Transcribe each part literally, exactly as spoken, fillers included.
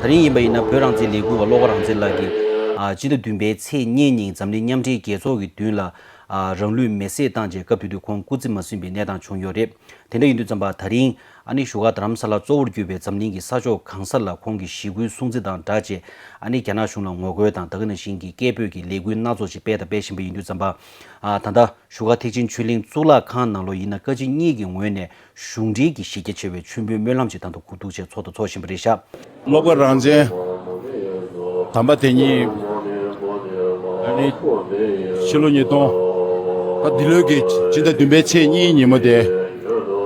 ད་རིང་ཡིན་པ་ཡིན་ན་བོད་རང་བཙན་ལས་འགུལ་བ་བློ་དགའ་རང་བཙན་ལགས་ཀྱིས་ཨ་སྤྱི་ཟླ་བདུན་པའི་ཚེས་གཉིས་ཉིན་འཛམ་གླིང་མཉམ་འབྲེལ་རྒྱལ་ཚོགས་ཀྱི་མདུན་ལ་ཨ་རང་ལུས་མེར་སྲེག་བཏང་རྗེས་སྐབས་དེ་དུས་ཁོང་སྐུ་ཚེ་མ་ཟིན་པའི་གནས་སྟངས་བྱུང་ཡོད་རེད། དེ་འདྲ་ཡིན་དུས་ཙམ་པ་ད་རིང་ཨ་ནི་བཞུགས་སྒར་རྡ་རམ་ས་ལ་གཙོ་བོར་གྱུར་པའི་འཛམ་གླིང་གི་ས་ཕྱོགས་གང་ས་ལ་ཁོང་གི་ཞི་རྒོལ་སྲུང་བརྩི་དང་སྦྲགས་རྗེས་ཨ་ནི་རྒྱ་ནག་གཞུང་ལ་ངོ་རྒོལ་དང་ད་ག་ནང་བཞིན་གྱི་སྐད་འབོད་ཀྱི་ལས་འགུལ་སྣ་ཚོགས་ཤིག་སྤེལ་དང་སྤེལ་བཞིན་པ་ཡིན་དུས་ཙམ་པ་ཨ་ད་ལྟ་བཞུགས་སྒར་ཐེག་ཆེན་ཆོས་གླིང་གཙུག་ལག་ཁང་ནང་ལོགས་ཡིན་ན་བཀའ་སྤྱི་གཉིས་ཀྱི་ངོས་ནས་གཞུང་འབྲེལ་གྱི་གཞི་རྒྱ་ཆེ་བའི་མཆོད་འབུལ་སྨོན་ལམ་ཅིག་ད་དུང་གོ་བསྡུར་བྱས་ཚོགས་དང་ཚོགས་བཞིན་པ་རེད་ཤག་བློ་དགའ་རང་བཙན་དམ་པ་དེ་ཉིད་ཨ་ནི་ཕྱི་ལོ་ཉིས་སྟོང་ད་འདི་ལོའི་གི་སྤྱི་ཟླ་བདུན་པའི་ཚེས་གཉིས་ཉིན་མོ་དེ་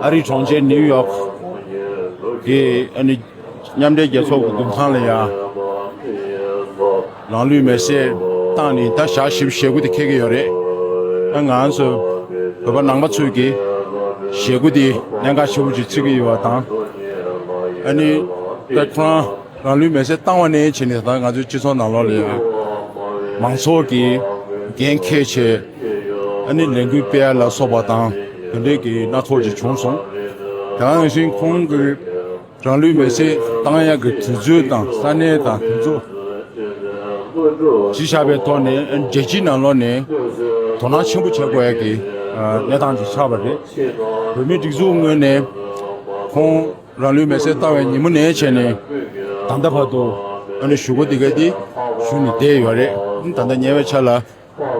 ཨ་རིའི་གྲོང་ཁྱེར་ནིའུ་ཡོག་གི་ཨ་ནི་མཉམ་འབྲེལ་རྒྱལ་ཚོགས་ཀྱི་མདུན་ཐང་ལ་ཡ། རང་ལུས་མེར་སྲེག་བཏང་ནས་ད་ཞག་བཞི་བཅུ་ཞེ་དགུ་དེ་འཁེལ་གྱི་ཡོད་རེད། ཨ་ང་ཚོ་བོད་པ་ནང་པ་ཚོས་ཀྱི་ཞེ་དགུ་དེ་གནད་འགག་ཆེ་བོ་ཅིག་བརྩི་གི་ཡོད་པ་དང་། ཨ་ནི་ད་ཁོ་རང་རང་ལུས་མེར་སྲེག་བཏང་བ་ནས་བྱས་ནས་ད་ང་ཚོའི་སྤྱི་ཚོགས་ནང་ལོགས་ལ་ཡང་མང་ཚོགས་ཀྱི་འགན་འཁྱེར་བྱས་ཨ་ནི་ལས་འགུལ་སྤེལ་ཡ་ལ་སོགས་པ་དང་དེ་འདྲའི་གི་སྣ་ཚོགས་ཅིག་བྱུང་སོང་། དེ་ག་ནང་བཞིན་ཁོང་གི་རང་ལུས་མེར་སྲེག་བཏང་ཡག་གི་དུས་ཚོད་དང་ས་གནས་དང་དེ་ཚོ་གཞི་བཞག་པའི་ཐོག་ནས་རྒྱལ་སྤྱིའི་ནང་ལོགས་ནས་དོ་སྣང་ཆེན་པོ་བྱེད་དགོས་ཡག་གི་གནས་སྟངས་ཅིག་ཆགས་པ་རེད། བོད་མིའི་སྒྲིག་འཛུགས་ངོས་ནས་ཁོང་རང་ལུས་མེར་སྲེག་བཏང་བའི་ཉིན་མོ་ནས་བྱས་ནས་ད་ལྟ་བར་དུ་ཨ་ནི་ཞུ་སྒོ་འདི་ག་དེ་ཞུ་ནས་བསྡད་ཡོད་རེད། ད་ལྟ་ཉེ་བའི་ཆར་ལ།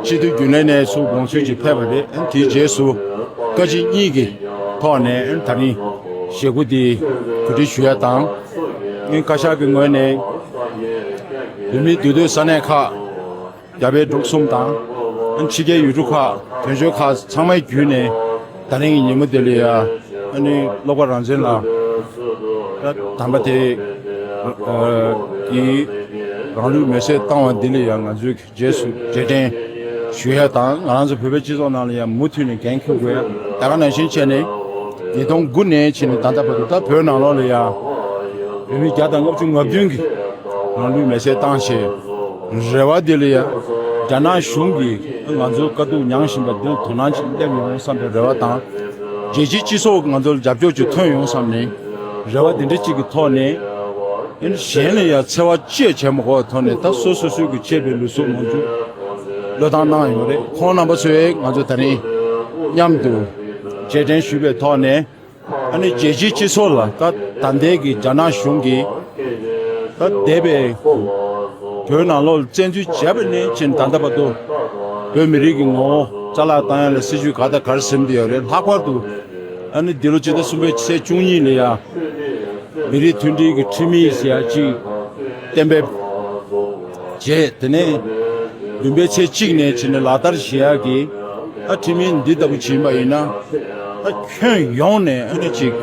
སྤྱི་འཐུས་རྒྱུན་ལས་ནས་ཚུར་དགོངས་ཚུལ་ཅིག་ཕེབས་པ་རེད། དེའི་རྗེས་སུ་བཀའ་སྤྱི་གཉིས་ཀྱི་ཐོག་ནས་ད་རིང་ཞེ་དགུ་འདི་གོ་སྒྲིག་ཞུ་ཡ་དང་། བཀའ་ཤག་གི་ངོས་ནས་བོད་མིའི་འདུས་སྡོད་ས་གནས་ཁག་རྒྱ་བལ་འབྲུག་གསུམ་དང་ཕྱི་རྒྱལ་ཡུལ་གྲུ་ཁག་དོན་གཅོད་ཁག་ཚང་མའི་བརྒྱུད་ནས་ད་རིང་གི་ཉིན་མོ་འདི་ལ་ཡ་ཨ་ནི་བློ་དགའ་རང་བཙན་ལགས་དམ་པ་དེ་གི་རང་ལུས་མེར་སྲེག་བཏང་བ་འདི་ལ་ཡ་ང་ཚོའི་རྗེས་སུ་རྗེས་དྲན་ཞུ་ཡ་དང་ང་རང་ཚོ་བོད་པའི་སྤྱི་ཚོགས་ནང་ལ་ཡང་མུ་མཐུད་ནས་འགན་འཁུར་དགོས་ཡ། ད་ག་ནང་བཞིན་བྱས་ནས་ཉིས་སྟོང་དགུ་ནས་བྱས་ནས་ད་ལྟ་བར་དུ་ད་བོད་ནང་ལོགས་ལ་ཡ་བོད་མི་བརྒྱ་དང་ལྔ་བཅུ་ང་བདུན་གྱིས་རང་ལུས་མེར་སྲེག་བཏང་བྱས་རེ་བ་འདི་ལ་ཡ་རྒྱ་ནག་གཞུང་གིས་ང་ཚོའི་དཀའ་སྡུག་མྱངས་བཞིན་པ་འདིར་དོ་སྣང་ཅིག་སླེབས་ཡོང་བསམ་པའི་རེ་བ་དང་རྒྱལ་སྤྱིའི་སྤྱི་ཚོགས་ཀྱིས་ང་ཚོར་རྒྱབ་སྐྱོར་ཅིག་ཐོན་ཡོང་བསམ་ནས་རེ་བ་འདི་འདྲ་ཅིག་གི་ཐོག་ནས། ཨ་ནི་གཞན་ལ་ཡང་འཚེ་བ་ཅི་ཡང་བྱེད་མ་དགོས་པའི་ཐོག་ནས་ད་སོ་སོ་སོའི་གི་གཅེས་པའི་ལུས་སྲོག་ང་ཚོས་བློས་བཏང་གནང་ཡོད་རེད། ཁོང་རྣམ་པ་ཚོས་ང་ཚོ་ད་རིང་མཉམ་དུ་རྗེས་དྲན་ཞུས་པའི་ཐོག་ནས་ཨ་ནི་རྒྱལ་སྤྱིའི་སྤྱི་ཚོགས་ལ་ད་ད་ལྟའི་གི་རྒྱ་ནག་གཞུང་གིས་ད་འདས་པའི་བོད་ནང་ལོགས་བཙན་འཛུལ་བྱས་པ་ནས་བྱས་ད་ལྟ་བར་དུ་བོད་མི་རིགས་ཀྱི་ངོ་བོ་རྩ་བརླག་བཏང་ཡ་ལ་སྲིད་ཇུས་ག་དང་ག་རེ་ཟིན་བསྡད་ཡོད་རེད། ལྷག་པར་དུ་ཨ་ནི་འདི་ལོ་སྤྱི་ཟླ་གསུམ་པའི་ཚེས་བཅུ་གཉིས་ལ་ཡ། མི་རིགས་མཐུན་སྒྲིལ་གྱི་ཁྲིམས་ཡིག་ཟེར་ཡ་གཅིག་གཏན་འབེབས་བྱས། དེ་ནས་བདུན་པའི་ཚེས་གཅིག་ནས་བྱས་ནས་ལག་བསྟར་བྱེད་ཡག་གི་ཨ་ཁྲིམས་ཡིག་འདི་ལྟ་བུ་བྱིན་པ་ཡིན་ན་ཨ་ཁྱོན་ཡོངས་ནས་ཨ་ནི་གཅིག་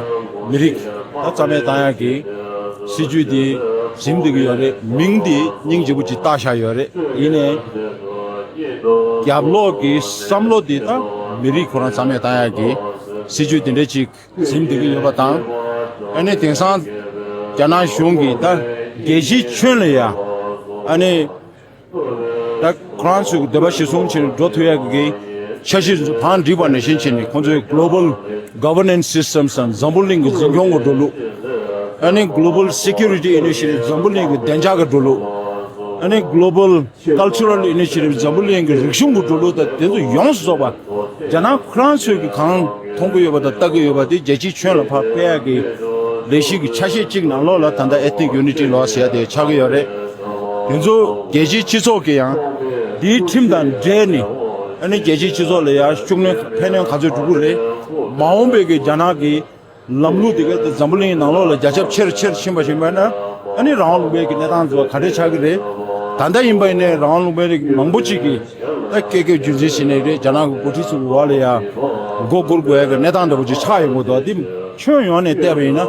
མི་རིགས་ཨ་རྩ་མེད་བཏང་ཡག་གི་སྲིད་ཇུས་འདི་ཟིན་བསྡད་ཀྱི་ཡོད་རེད། མིང་འདི་སྙིང་རྗེ་པོ་ཅིག་བཏགས་བཞག་ཡོད་རེད། ཡིན་ནའི་རྒྱབ་ལོགས་ཀྱི་བསམ་བློ་འདི་ད་མི་རིགས་ཁོ་རང་རྩ་མེད་བཏང་ཡག་གི་སྲིད་ཇུས་འདི་འདྲ་ཅིག་ཟིན་བསྡད་ཀྱི་ཡོད་པ་དང་། ཨ་ནི་དེང་སང་རྒྱ་ནག་གཞུང་གིས་ད་རྒྱལ་སྤྱིའི་ཁྱོན་ལ་ཡ་ཨ་ནི་ད་ཁོ་རང་ཚོའི་འདོད་པ་གཞིར་བཟུང་བྱས་ནས་འགྲོ་ཐུབ་ཡག་གི་འཆར་གཞི་བང་སྒྲིག་པ་ནང་བཞིན་བྱས་ནས་ཁོང་ཚོའི་Global Governance Systems དང་འཛམ་བུ་གླིང་གི་འཛིན་སྐྱོང་གི་འགྲོ་ལུགས། ཨ་ནི་Global Security Initiative འཛམ་བུ་གླིང་གི་བདེ་འཇགས་ཀྱི་འགྲོ་ལུགས། ཨ་ནི་Global Cultural Initiative འཛམ་བུ་གླིང་གི་རིག་གཞུང་གི་འགྲོ་ལུགས་དང་དེ་ཚོ་ཡོངས་སུ་རྫོགས་པ་རྒྱ་ནག་ཁོ་རང་ཚོས་ཀྱི་གང་མཐོང་གི་ཡོད་པ་དང་ལྟ་གི་ཡོད་པ་དེ་རྒྱལ་སྤྱིའི་ཁྱོན་ལ་ཕར་སྤེལ་ཡག་གི་ལས་གཞི་གི་ཆ་ཤས་གཅིག་ནང་ལོགས་ལ་ད་ལྟ་Ethnic Unity Law ཟེར་ཡ་དེ་ཆགས་ཀྱི་ཡོད་རེད། དེ་ཚོ་རྒྱལ་སྤྱིའི་སྤྱི་ཚོགས་ཀྱི་ཡང་དེའི་ཁྲིམས་དང་འབྲེལ་ནས་ཨ་ནི་རྒྱལ་སྤྱིའི་སྤྱི་ཚོགས་ལ་ཡང་ཤུགས་སྣོན་ཕན་གནོད་ག་ཚོད་འགྲོ་གི་རེད། མ་འོངས་པའི་གི་རྒྱ་ནག་གི་ལམ་ལུགས་དེ་ག་འཛམ་བུ་གླིང་ནང་ལོགས་ལ་རྒྱ་ཁྱབ་ཆེ་རུ་ཆེ་རུ་ཕྱིན་པ་ཞིག་མེད་ན་ཨ་ནི་རང་དབང་ལུང་པའི་གི་གནས་སྟངས་འཛུགས་པ་ག་འདྲས་ཆགས་ཀྱི་རེད། ད་ལྟ་ཡིན་པ་ཡིན་ནའི་རང་དབང་ལུང་པའི་རིགས་མང་པོ་ཅིག་གིས་ད་སྐད་སྐད་རྒྱུན་འཛིན་བྱས་ནས་རེད། རྒྱ་ནག་གི་འགོ་ཁྲིད་ཚོ་གི་འོག་ལ་ཡ་མགོ་སྒུར་དགོས་ཡ་གི་གནས་སྟངས་འདྲ་པོ་ཅིག་ཆགས་ཡོང་གི་འདུག་དེ་ཁྱོན་ཡོངས་ནས་བལྟས་པ་ཡིན་ན་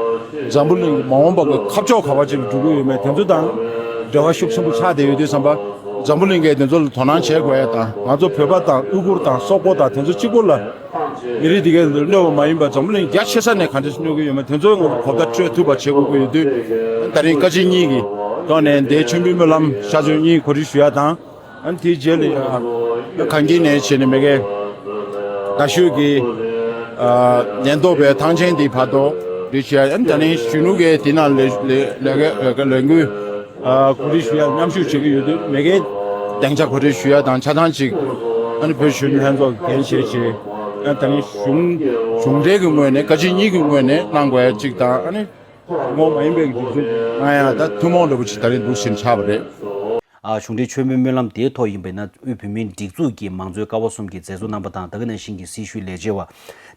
འཛམ་བུ་གླིང་གི་མ་འོངས་པ་གི་ཁ་ཕྱོགས་ག་པར་ཅིག་ལ་འགྲོ་གི་ཡོད་མེད་དེ་ཚོ་དང་འབྲེལ་བ་ཤུགས་ཆེན་པོ་ཆགས་བསྡད་ཡོད་དུས་ཙམ་པ་འཛམ་བུ་གླིང་གིས་དེ་ཚོ་ལ་དོ་སྣང་བྱེད་དགོས་ཡ་དང་ང་ཚོ་བོད་པ་དང་ཨུ་གུར་དང་སོག་པོ་དང་དེ་ཚོ་གཅིག་པུ་ལ། མི་རིགས་དེ་གའི་གནོད་པ་མ་ཡིན་པ་འཛམ་བུ་གླིང་རྒྱ་ཆེ་ས་ནས་ག་འདྲ་གནོད་ཀྱི་ཡོད་མེད་དེ་ཚོའི་ངོ་གོ་བརྡ་སྤྲོད་ཐུབ་པ་བྱེད་དགོས་ཀྱི་ཡོད་དུས། ད་རིང་བཀའ་སྤྱི་གཉིས་ཀྱི་ཐོག་ནས་འདིའི་མཆོད་འབུལ་སྨོན་ལམ་ཆ་ཚོད་གཉིས་གོ་སྒྲིག་ཞུ་ཡ་དང་། ཨ་ནི་དེའི་རྗེས་ལ་ཡང་གངས་སྐྱིད་ནས་བྱས་ནས་མ་གི་རྒྱ་ཤོད་ཀྱི་ཉེན་རྟོག་པའི་ཐང་ཆེན་དེའི་བར་དུ་སྒྲིག་ཞུ་ཡ། ཨ་ནི་ད་རིང་གཞོན་ནུ་གའི་དེ་ནང་ལས་ལས་ལས་ཀའི་ལས་འགུལ་ ཨ་གོ་སྒྲིག་ཞུ་ཡ་མཉམ་ཞུགས་བྱེད་ཀྱི་ཡོད་དུས་མ་གིའི་སྡིངས་ཆ་གོ་སྒྲིག་ཞུ་ཡ་དང་ཆ་ཚང་ཅིག་ཨ་ནི་བོད་གཞོན་ལྷན་ཚོགས་འགན་བཞེས་བྱས། ཨ་ད་ནི་གཞུང་གཞུང་འབྲེལ་གྱི་ངོས་ནས་བཀའ་སྤྱི་གཉིས་ཀྱི་ངོས་ནས་གནང་དགོས་ཡ་ཅིག་དང་། ཨ་ནི་ངོ་མ་ཡིན་པའི་སྒྲིག་འཛུགས་གནང་ཡ་ད་ཐུན་མོང་འདྲ་པོ་ཅིག་ད་རིང་འདུག་ཟིན་ཆགས་པ་རེད། ཨ་གཞུང་འབྲེལ་མཆོད་འབུལ་སྨོན་ལམ་དེའི་ཐོག་ཡིན་པས་ན། དབུས་བོད་མིའི་སྒྲིག་འཛུགས་ཀྱི་མང་གཙོའི་ཀ་བ་གསུམ་གྱི་མཛད་གཙོ་རྣམ་པ་དང་། ད་ག་ནང་བཞིན་གྱི་སྲི་ཞུའི་ལས་བྱེད་པ།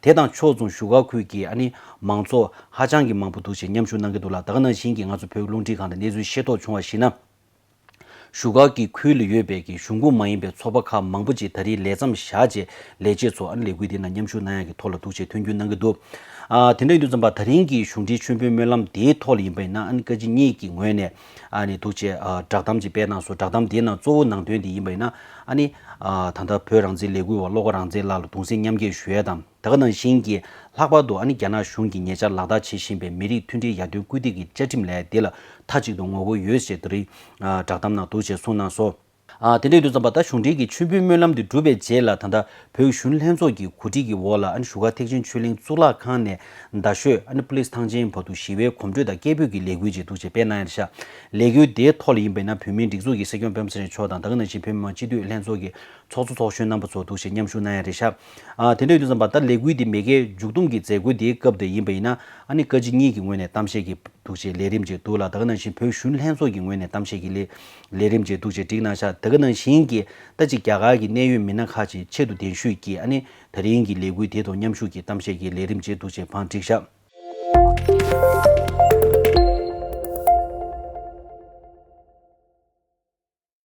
དེ་དང་ཕྱོགས་མཚུངས་བཞུགས་སྒར་ཁུལ་གྱི་ཨ་ནི་མང་ཚོགས་ཧ་ཅང་གི་མང་པོ་འདུག་ཅེས་མཉམ་ཞུགས་གནང་གི་འདུག་ལ། ད་ག་ནང་བཞིན་གྱི་ང་ཚོ་བོད་རླུང་འཕྲིན་ཁང་དང་གནས་ཚུལ་ཤེས་རྟོགས་བྱུང་བར་གཞིགས་ན། བཞུགས་སྒར་གྱི་ཁུལ་ལ་ཡོད་པའི་གི་གཞུང་འགོ་མ་ཡིན་པའི་ཚོགས་པ་ཁག་མང་པོ་ཅིག་ད་རེས་ལས་མཚམས་བཞག་རྗེས་ལས་བྱེད་ཚོ་ཨ་ནི་ལས་འགུལ་དེ་ནང་མཉམ་ཞུགས་གནང་ཡ་གི་ཐོག་ལ་འདུག་ཅེས་ཐོན་སྐྱོད་གནང་གི་འདུག་ཨ་དེ་འདྲ་ཡིན་དུས་ཙམ་པ་ད་རིང་གི་གཞུང་འབྲེལ་མཆོད་འབུལ་སྨོན་ལམ་དེའི་ཐོག་ལ་ཡིན་པ་ཡིན་ན། ཨ་ནི་བཀའ་སྤྱི་གཉིས་ཀྱི་ངོས་ནས་ཨ་ནི་འདུག་ཅེས་ཨ་བསྒྲགས་གཏམ་ཅིག་སྤེལ་གནང་སོང་། བསྒྲགས་གཏམ་དེའི་ནང་གཙོ་བོ་ནང་དོན་དེ་ཡིན་པ་ཡིན་ན། ཨ་ནི་ཨ་ད་ལྟ་བོད་རང་བཙན་ལས་འགུལ་བ་བློ་དགའ་རང་བཙན་ལགས་ལ་གདུང་སེམས་མཉམ་སྐྱེད་ཞུ་ཡ་དང་། ད་ག་ནང་བཞིན་གྱི་ལྷག་པར་དུ་ཨ་ནི་རྒྱ་ནག་གཞུང་གིས་ཉེ་ཆར་ལག་བསྟར་བྱེད་བཞིན་པའི་མི་རིགས་མཐུན་སྒྲིལ་ཡར་ཐོན་སྐུལ་འདེད་ཀྱི་བཅའ་ཁྲིམས་ལས་དེ་ལ་མཐའ་གཅིག་ཏུ་ངོ་རྒོལ་ཡོད་ཅེས་དེ་རིང་ཨ་བསྒྲགས་གཏམ་ནང་འདུག་ཅེས་གསུངས་གནང་སོང་། ཨ་དེ་འདྲ་ཡིན་དུས་ཙམ་པ་ད་གཞུང་འབྲེལ་གྱི་མཆོད་འབུལ་སྨོན་ལམ་དེ་གྲུབ་པའི་རྗེས་ལ། ད་ལྟ་བོད་གཞོན་ལྷན་ཚོགས་ཀྱི་གོ་སྒྲིག་གི་འོག་ལ་ཨ་ནི་བཞུགས་སྒར་ཐེག་ཆེན་ཆོས་གླིང་གཙུག་ལག་ཁང་ནས་རྡ་ཤོད་ཨ་ནི་པུ་ལིས་ཐང་ཆེན་བར་དུ་ཞི་བའི་གོམ་བགྲོད་དང་སྐད་འབོད་ཀྱི་ལས་འགུལ་ཅིག་འདུག་ཅེས་སྤེལ་གནང་ཡ་རེད་ཤག་ལས་འགུལ་དེའི་ཐོག་ལ་ཡིན་པ་ཡིན་ན། བོད་མིའི་སྒྲིག་འཛུགས་ཀྱི་སྲིད་སྐྱོང་སྤེན་པ་ཚེ་རིང་མཆོག་དང་། ད་ག་ནང་བཞིན་བོད་མི་མང་སྤྱི་འཐུས་ལྷན་ཚོགས་ཀྱི་ཚོགས་གཙོ་ཚོགས་གཞོན་རྣམ་པ་ཚོ་འདུག་ཅེས་མཉམ་ཞུགས་གནང་ཡ་རེད་ཤག་ཨ་དེ་འདྲ་ཡིན་དུས་ཙམ་པ་ད་ལས་འགུལ་འདི་མ་གིའི་མཇུག་བསྡོམས་ཀྱི་མཛད་སྒོ་འདིའི་སྐབས་དེ་ཡིན་པ་ཡིན་ན། ཨ་ནི་བཀའ་སྤྱི་གཉིས་ཀྱི་ངོས་ནས་གཏམ་བཤད་ཀྱི་འདུག་ཅེས་ལས་རིམ་ཅིག་འདུག་ལ། ད་ག་ནང་བཞིན་བོད་གཞོན་ལྷན་ཚོགས་ཀྱི་ངོས་ནས་གཏམ་བཤད་ཀྱི་ལས་ལས་རིམ་ཅིག་འདུག་ཅེས་བསྒྲིགས་གནང་ཤག་ད་ག་ནང་བཞིན་གྱི་ད་ཅིག་རྒྱ་གར་གྱི་གནད་ཡོད་མི་སྣ་ཁག་ཅིག་ཆེད་དུ་གདན་ཞུས་ཀྱིས་ཨ་ནི་ད་རིང་གི་ལས་འགུལ་དེ་དང་མཉམ་ཞུགས་ཀྱིས་གཏམ་བཤད་ཀྱི་ལས་རིམ་ཅིག་འདུག་ཅེས་བང་བསྒྲིགས་ཤག